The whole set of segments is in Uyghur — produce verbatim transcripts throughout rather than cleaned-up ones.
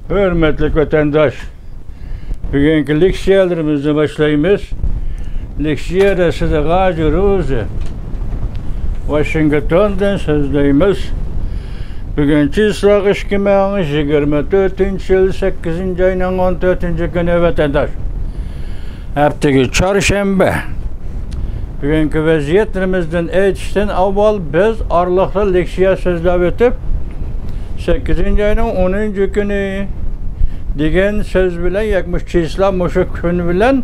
ھۆرمەتلىك ۋەتەنداش، بۈگۈنكى لېكسىيەلىرىمىزنى باشلايمىز. لېكسىيە رەسىدى غاجى روزى ۋاشىنگتوندىن سۆزلەيمىز. بۈگۈن چىسلاق ئىككى مىڭ يىگىرمە تۆتىنچى يىل، سەككىزىنچى ئاينىڭ ئون تۆتىنچى كۈنى، ۋەتەنداش. ھەپتىگە چارشەنبە. بۈگۈنكى ۋەزىيەتلىرىمىزدىن ئېيتىشتىن ئاۋۋال بىز ئارىلىقتا لېكسىيە سۆزلەپ ئۆتۈپ، سەككىزىنچى ئاينىڭ ئونىنچى كۈنى دېگەن سۆز بىلەن، ياكى مۇشۇ چىسلا، مۇشۇ كۈن بىلەن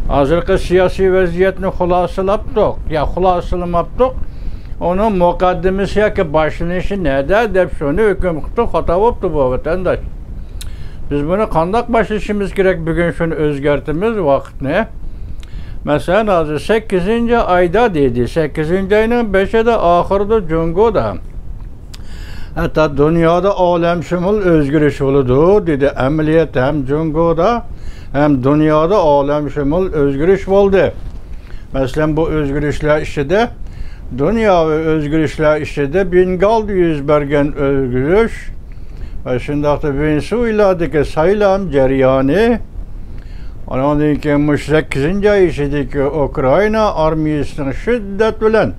ھازىرقى سىياسىي ۋەزىيەتنى خۇلاسىلاپتۇق، يا خۇلاسىلىماپتۇق. ئۇنىڭ مۇقەددىمىسى ياكى باشلىنىشى نەدە دەپ شۇنى ھۆكۈم قىپتۇ، خاتا بوپتۇ بۇ، ۋەتەنداش. بىز بۇنى قانداق باشلىشىمىز كېرەك؟ بۈگۈن شۇنى ئۆزگەرتىمىز ۋاقىتنى. مەسىلەن، ھازىر سەككىزىنچى ئايدا دېدى، سەككىزىنچى ئاينىڭ بېشىدا، ئاخىرىدا جۇڭگودا، ھەتتا دۇنيادا ئالەمشۇمۇل ئۆزگىرىش بولىدۇ دېدى. ئەمەلىيەتتە ھەم جۇڭگودا، ھەم دۇنيادا ئالەمشۇمۇل ئۆزگىرىش بولدى. مەسىلەن، بۇ ئۆزگىرىشلەر ئىچىدە، دۇنياۋى ئۆزگىرىشلەر ئىچىدە بېنگالدا يۈز بەرگەن ئۆزگىرىش ۋە شۇنداقلا ۋېنېسۇېلادىكى سايلام جەريانى، ئانىڭدىن كېيىن مۇشۇ سەككىزىنچى ئاي ئىچىدىكى ئۇكرائىنا ئارمىيىسىنىڭ شىددەت بىلەن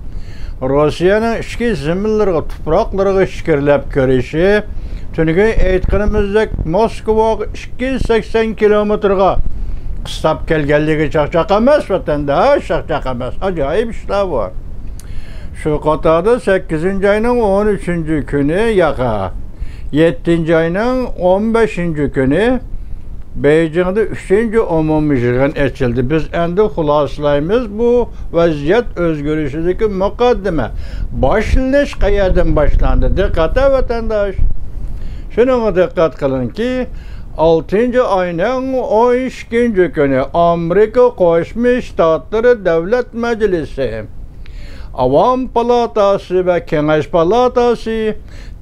روسىيەنىڭ ئىچكى زېمىنلىرىغا، تۇپراقلىرىغا ئىچكىرىلەپ كىرىشى، تۈنۈگۈن ئېيتقىنىمىزدەك، موسكۋاغا ئىككى يۈز سەكسەن كىلومېتىرغا قىستاپ كەلگەنلىكى چاقچاق ئەمەس، ۋەتەنداش، چاقچاق ئەمەس. ئاجايىپ ئىشلار بۇ. شۇ قاتاردا سەككىزىنچى ئاينىڭ ئون ئۈچىنچى كۈنى، ياقا، يەتتىنچى ئاينىڭ ئون بەشىنچى كۈنى بېيجىڭدا ئۈچىنچى ئومۇمىي يىغىن ئېچىلدى. بىز ئەمدى خۇلاسىلايمىز بۇ ۋەزىيەت ئۆزگىرىشىدىكى مۇقەددىمە. باشلىنىش قەيەردىن باشلاندى؟ دىققەت ۋەتەنداش! شۇنىڭغا دىققەت قىلىڭكى، ئالتىنچى ئاينىڭ ئون ئىككىنچى كۈنى ئامېرىكا قوشما شتاتلىرى دۆلەت مەجلىسى، ئاۋام پالاتاسى ۋە كېڭەش پالاتاسى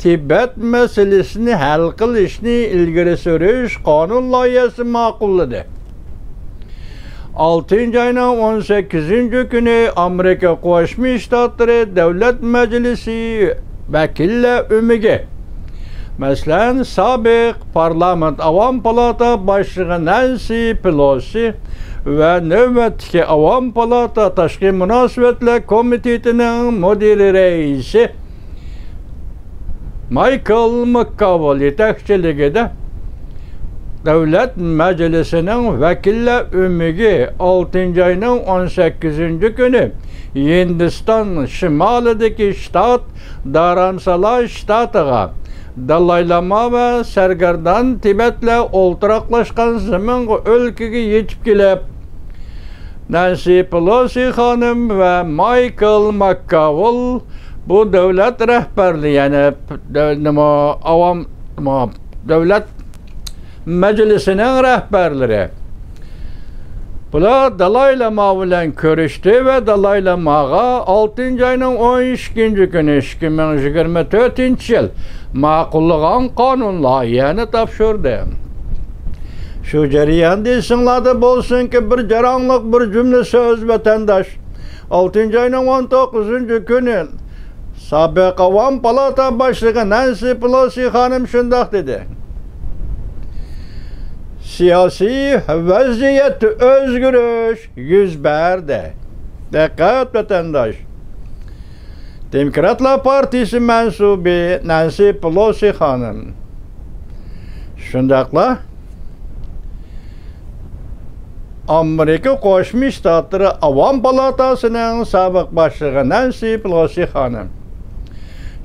تىبەت مەسىلىسىنى ھەل قىلىشنى ئىلگىرى سۈرۈش قانۇن لايىھەسى ماقۇللىدى. ئالتىنچى ئاينىڭ ئون سەككىزىنچى كۈنى ئامېرىكا قوشما شتاتلىرى دۆلەت مەجلىسى ۋەكىللەر ئۆمىكى، مەسىلەن، سابىق پارلامېنت ئاۋام پالاتا باشلىقى نەنسى پېلوسى ۋە نۆۋەتتىكى ئاۋام پالاتا تاشقى مۇناسىۋەتلەر كومىتېتىنىڭ مۇدىرى رەئىسى مايكل ماككاۋول يېتەكچىلىكىدە دۆلەت مەجلىسىنىڭ ۋەكىللەر ئۆمىكى ئالتىنچى ئاينىڭ ئون سەككىزىنچى كۈنى ھىندىستان شىمالىدىكى شتات دارامسالا شتاتىغا، دالاي لاما ۋە سەرگەردان تىبەتلەر ئولتۇراقلاشقان زېمىنغا، ئۆلكىگە يېتىپ كېلىپ، نەنسى پېلوسى خانىم ۋە مايكل ماككاۋول، بۇ دۆلەت رەھبەرلىرى، يەنى دۆ-، نېمە، ئاۋام، نېمە، دۆلەت مەجلىسىنىڭ رەھبەرلىرى، بۇلار دالاي لاما بىلەن كۆرۈشتى ۋە دالاي لاماغا ئالتىنچى ئاينىڭ ئون ئىككىنچى كۈنى، ئىككى مىڭ يىگىرمە تۆتىنچى يىل، ماقۇللىغان قانۇن لايىھەنى تاپشۇردى. شۇ جەرياندا ئېسىڭلاردا بولسۇنكى، بىر جاراڭلىق، بىر جۈملە سۆز، ۋەتەنداش. ئالتىنچى ئاينىڭ ئون توققۇزىنچى كۈنى سابىق ئاۋام پالاتا باشلىقى نەنسى پېلوسى خانىم شۇنداق دېدى: سىياسىي ۋەزىيەتتە ئۆزگىرىش يۈز بەردى. دىققەت، ۋەتەنداش! دېموكراتلار پارتىيىسى مەنسۇبى نەنسى پېلوسى خانىم شۇنداقلا ئامېرىكا قوشما شتاتلىرى ئاۋام پالاتاسىنىڭ سابىق باشلىقى نەنسى پېلوسى خانىم،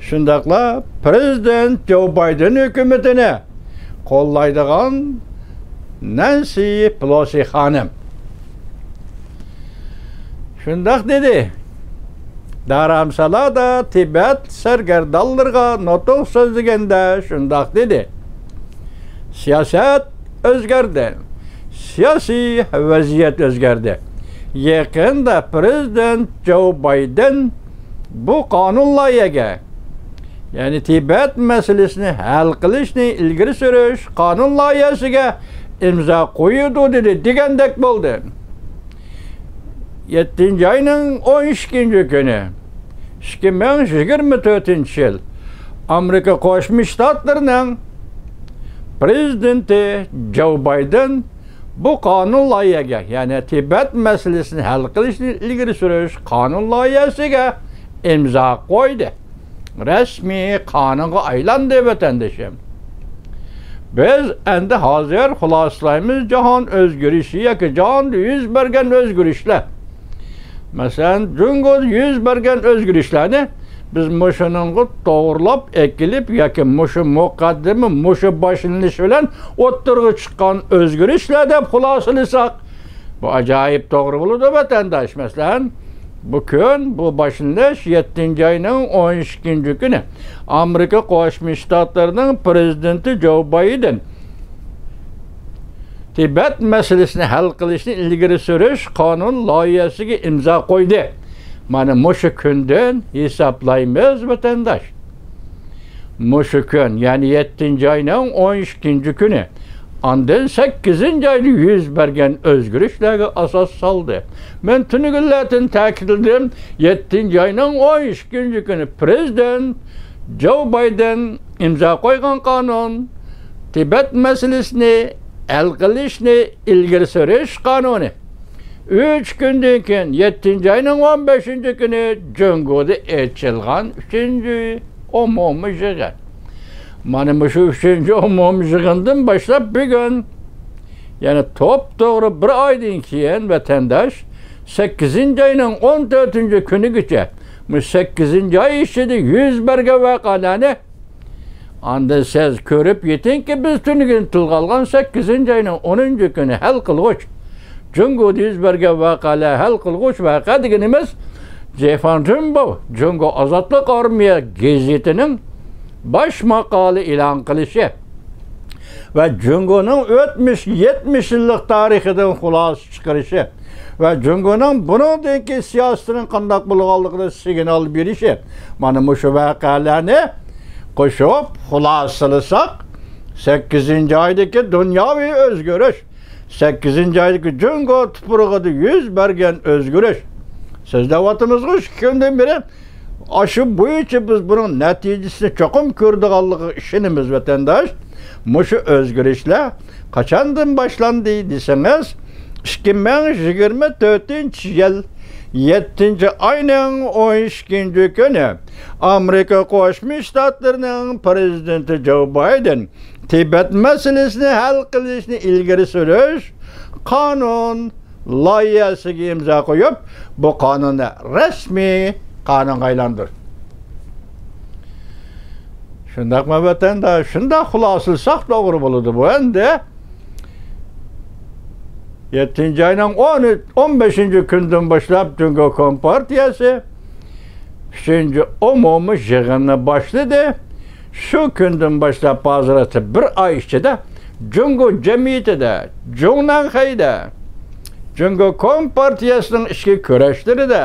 شۇنداقلا پىرېزىدېنت جو بايدېن ھۆكۈمىتىنى قوللايدىغان نەنسى پېلوسى خانىم شۇنداق دېدى. دارامسالادا تىبەت سەرگەردانلىرىغا نۇتۇق سۆزلىگەندە شۇنداق دېدى: سىياسەت ئۆزگەردى. سىياسىي ۋەزىيەت ئۆزگەردى. يېقىندا پىرېزىدېنت جو بايدېن بۇ قانۇن لايىھەگە، يەنى تىبەت مەسىلىسىنى ھەل قىلىشنى ئىلگىرى سۈرۈش قانۇن لايىھەسىگە ئىمزا قويىدۇ دېدى، دېگەندەك بولدى. يەتتىنچى ئاينىڭ ئون ئىككىنچى كۈنى، ئىككى مىڭ يىگىرمە تۆتىنچى يىل، ئامېرىكا قوشما شتاتلىرىنىڭ پرېزىدېنتى جو بايدېن بۇ قانۇن لايىھەگە، يەنى تىبەت مەسىلىسىنى ھەل قىلىشنى ئىلگىرى سۈرۈش قانۇن لايىھەسىگە ئىمزا قويدى. رەسمىي قانۇنغا ئايلاندى، ۋەتەندىشىم. بىز ئەندى ھازىر خۇلاسىلايمىز جاھان ئۆزگىرىشى ياكى جاھاندا يۈز بەرگەن ئۆزگىرىشلەر. مەسىلەن، جۇڭگودا يۈز بەرگەن ئۆزگىرىشلەرنى بىز مۇشۇنىڭغا توغرىلاپ ئەكېلىپ ياكى مۇشۇ مۇقەددىمە، مۇشۇ باشلىنىش بىلەن ئوتتۇرىغا چىققان ئۆزگىرىشلەر دەپ خۇلاسىلىساق، بۇ ئاجايىپ توغرا بولىدۇ، ۋەتەنداش. مەسىلەن، بۇ كۈن، بۇ باشلىنىش يەتتىنچى ئاينىڭ ئون ئىككىنچى كۈنى ئامېرىكا قوشما شتاتلىرىنىڭ پرېزىدېنتى جو بايدېن تىبەت مەسىلىسىنى ھەل قىلىشنى ئىلگىرى سۈرۈش قانۇن لايىھەسىگە ئىمزا قويدى. مانا مۇشۇ كۈندىن ھېسابلايمىز، ۋەتەنداش. مۇشۇ كۈن، يەنى يەتتىنچى ئاينىڭ ئون ئىككىنچى كۈنى، ئاندىن سەككىزىنچى ئايدا يۈز بەرگەن ئۆزگىرىشلەرگە ئاساس سالدى. مەن تۈنۈگۈنلەردىن تەكىتلىدىم، يەتتىنچى ئاينىڭ ئون ئىككىنچى كۈنى پرېزىدېنت جو بايدېن ئىمزا قويغان قانۇن، تىبەت مەسىلىسىنى ھەل قىلىشنى ئىلگىرى سۈرۈش قانۇنى. ئۈچ كۈندىن كېيىن، يەتتىنچى ئاينىڭ ئون بەشىنچى كۈنى جۇڭگودا ئېچىلغان ئۈچىنچى ئومۇمىي يىغىن. مانا مۇشۇ ئۈچىنچى ئومۇمىي يىغىندىن باشلاپ بۈگۈن، يەنى توپتوغرا بىر ئايدىن كېيىن، ۋەتەنداش، سەككىزىنچى ئاينىڭ ئون تۆتىنچى كۈنىگىچە، مۇشۇ سەككىزىنچى ئاي ئىچىدە يۈز بەرگەن ۋەقەلەرنى ئاندىن سىز كۆرۈپ يېتىڭكى، بىز تۈنۈگۈن تىلغا ئالغان سەككىزىنچى ئاينىڭ ئونىنچى كۈنى ھەل قىلغۇچ، جۇڭگودا يۈز بەرگەن ۋەقەلەر ھەل قىلغۇچ ۋەقە دېگىنىمىز، جېفاڭ جۇنباۋ، جۇڭگو ئازادلىق ئارمىيە گېزىتىنىڭ باش ماقالە ئېلان قىلىشى ۋە جۇڭگونىڭ ئۆتمۈش، يەتمىش يىللىق تارىخىدىن خۇلاسە چىقىرىشى ۋە جۇڭگونىڭ بۇنىڭدىن كېيىن سىياسىتىنىڭ قانداق بولغانلىقىدا سىگنال بېرىشى، مانا مۇشۇ ۋەقەلەرنى قوشۇپ خۇلاسىلىساق، سەككىزىنچى ئايدىكى دۇنياۋى ئۆزگىرىش، سەككىزىنچى ئايدىكى جۇڭگو تۇپرىقىدا يۈز بەرگەن ئۆزگىرىش. سۆزلەۋاتىمىزغۇ ئىككى كۈندىن بېرى، ئاشۇ بويىچە بىز بۇنىڭ نەتىجىسىنى چوقۇم كۆرىدىغانلىقىغا ئىشىنىمىز، ۋەتەنداش. مۇشۇ ئۆزگىرىشلەر قاچاندىن باشلاندى دېسىڭىز، ئىككى مىڭ يىگىرمە تۆتىنچى يىل يەتتىنچى ئاينىڭ ئون ئىككىنچى كۈنى ئامېرىكا قوشما شتاتلىرىنىڭ پرېزىدېنتى جو بايدېن تىبەت مەسىلىسىنى ھەل قىلىشنى ئىلگىرى سۈرۈش قانۇن لايىھەسىگە ئىمزا قويۇپ، بۇ قانۇننى رەسمىي قانۇنغا ئايلاندۇردى. شۇنداقمۇ ۋەتەنداش؟ شۇنداق خۇلاسىلىساق توغرا بولىدۇ بۇ ئەمدى. يەتتىنچى ئاينىڭ ئون، ئون بەشىنچى كۈنىدىن باشلاپ جۇڭگو كومپارتىيەسى ئۈچىنچى ئومۇمىي يىغىننى باشلىدى. شۇ كۈندىن باشلاپ ھازىرغىچە بىر ئاي ئىچىدە جۇڭگو جەمئىيىتىدە، جۇڭنەنخەيدە، جۇڭگو كومپارتىيەسىنىڭ ئىچكى كۈرەشلىرىدە،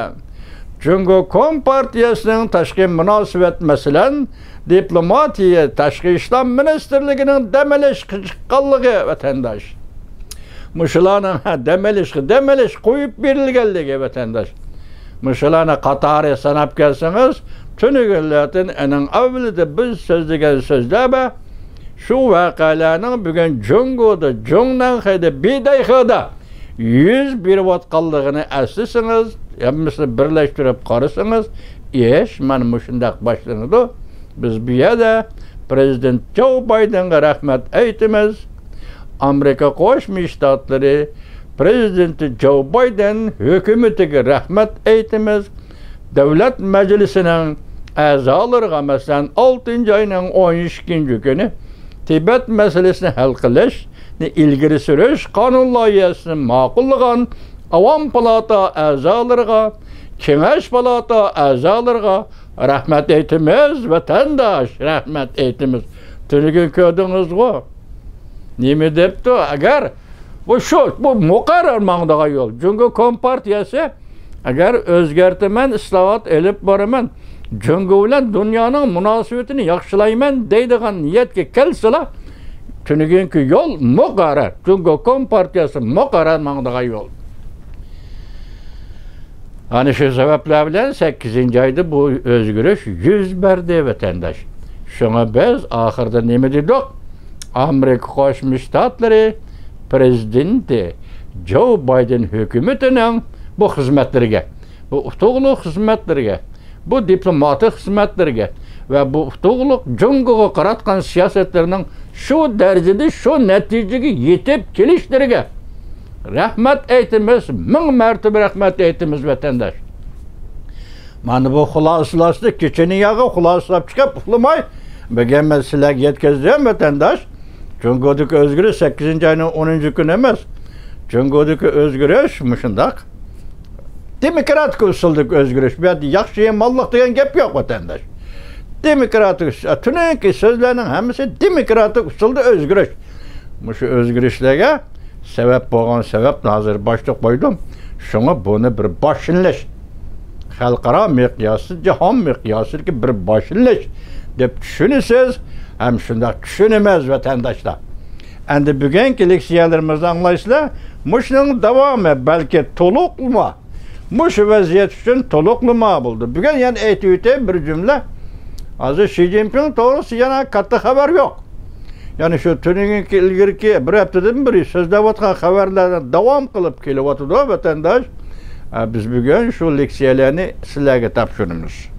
جۇڭگو كومپارتىيەسىنىڭ تاشقى مۇناسىۋەت، مەسىلەن، دىپلوماتىيە، تاشقى ئىشلار مىنىستىرلىكىنىڭ دەم ئېلىشقا چىققانلىقى، ۋەتەنداش. مۇشۇلارنىڭ، ھە، دەم ئېلىشقا، دەم ئېلىش قويۇپ بېرىلگەنلىكى، ۋەتەنداش. مۇشۇلارنى قاتارى ساناپ كەلسىڭىز، تۈنۈگۈنلەردىن ئېنىڭ ئەۋۋىلىدە بىز سۆزلىگەن سۆزلەر بار. شۇ ۋەقەلەرنىڭ بۈگۈن جۇڭگودا، جۇڭنەنخەيدە، بىدەيخېدا يۈز بېرىۋاتقانلىقىنى ئەسلىسىڭىز، ھەممىسىنى بىرلەشتۈرۈپ قارىسىڭىز، ئىش مانا مۇشۇنداق باشلىنىدۇ. بىز بۇ يەردە پرېزىدېنت جو بايدېنغا رەھمەت ئېيتىمىز. ئامېرىكا قوشما شتاتلىرى پرېزىدېنتى جو بايدېن ھۆكۈمىتىگە رەھمەت ئېيتىمىز. دۆلەت مەجلىسىنىڭ ئەزالىرىغا، مەسىلەن، ئالتىنچى ئاينىڭ ئون ئىككىنچى كۈنى تىبەت مەسىلىسىنى ھەل قىلىشنى ئىلگىرى سۈرۈش قانۇن لايىھەسىنى ماقۇللىغان ئاۋام پالاتا ئەزالىرىغا، كېڭەش پالاتا ئەزالىرىغا رەھمەت ئېيتىمىز، ۋەتەنداش، رەھمەت ئېيتىمىز. تۈنۈگۈن كۆردىڭىزغۇ؟ نېمە دەپتۇ؟ ئەگەر بۇ شۇ، بۇ مۇقەررەر ماڭىدىغان يول. جۇڭگو كومپارتىيەسى ئەگەر ئۆزگەرتىمەن، ئىسلاھات ئېلىپ بارىمەن، جۇڭگو بىلەن دۇنيانىڭ مۇناسىۋىتىنى ياخشىلايمەن دەيدىغان نىيەتكە كەلسىلا، تۈنۈگۈنكى يول مۇقەررەر. جۇڭگو كومپارتىيەسى مۇقەررەر ماڭىدىغان يول. ئەنە شۇ سەۋەبلەر بىلەن سەككىزىنچى ئايدا بۇ ئۆزگىرىش يۈز بەردى، ۋەتەنداش. شۇڭا بىز ئاخىرىدا نېمە دېدۇق؟ ئامېرىكا قوشما شتاتلىرى پرېزىدېنتى جو بايدېن ھۆكۈمىتىنىڭ بۇ خىزمەتلىرىگە، بۇ ئۇتۇقلۇق خىزمەتلىرىگە، بۇ دىپلوماتىك خىزمەتلىرىگە ۋە بۇ ئۇتۇقلۇق جۇڭگوغا قاراتقان سىياسەتلىرىنىڭ شۇ دەرىجىدە شۇ نەتىجىگە يېتىپ كېلىشلىرىگە رەھمەت ئېيتىمىز، مىڭ مەرتىبە رەھمەت ئېيتىمىز، ۋەتەنداش. مانا بۇ خۇلاسىلاشنى كېچىنى ياغا خۇلاسىلاپ چىقىپ ئۇخلىماي، بۈگۈن مەن سىلەرگە يەتكۈزدۈم، ۋەتەنداش. جۇڭگودىكى ئۆزگىرىش سەككىزىنچى ئاينىڭ ئونىنچى كۈنى ئەمەس. جۇڭگودىكى ئۆزگىرىش مۇشۇنداق. دېموكراتىك ئۇسۇلدىكى ئۆزگىرىش. بۇ يەردە ياخشى يامانلىق دېگەن گەپ يوق، ۋەتەنداش. دېموكراتىك ئۇس-، تۈنۈگۈنكى سۆزلەرنىڭ ھەممىسى دېموكراتىك ئۇسۇلدا ئۆزگىرىش. مۇشۇ ئۆزگىرىشلەرگە سەۋەب بولغان سەۋەبنى ھازىر باشتا قويدۇم. شۇڭا بۇنى بىر باشلىنىش، خەلقئارا مىقياسى، جاھان مىقياسىدىكى بىر باشلىنىش دەپ چۈشىنىسىز ھەم شۇنداق چۈشىنىمىز، ۋەتەنداشلار. ئەمدى بۈگۈنكى لېكسىيەلىرىمىزنى ئاڭلايسىلەر. مۇشۇنىڭ داۋامى، بەلكى تولۇقلىما. مۇشۇ ۋەزىيەت ئۈچۈن تولۇقلىما بولدى. بۈگۈن يەنە ئېيتىۋېتەي بىر جۈملە. ھازىر شى جىنپىڭ توغرىسىدا يەنە كاتتا خەۋەر يوق. يەنى شۇ تۈنۈگۈنكى، ئىلگىرىكى بىر ھەپتىدىن بېرى سۆزلەۋاتقان خەۋەرلەردىن داۋام قىلىپ كېلىۋاتىدۇ، ۋەتەنداش. ئە، بىز بۈگۈن شۇ لېكسىيەلەرنى سىلەرگە تاپشۇرىمىز.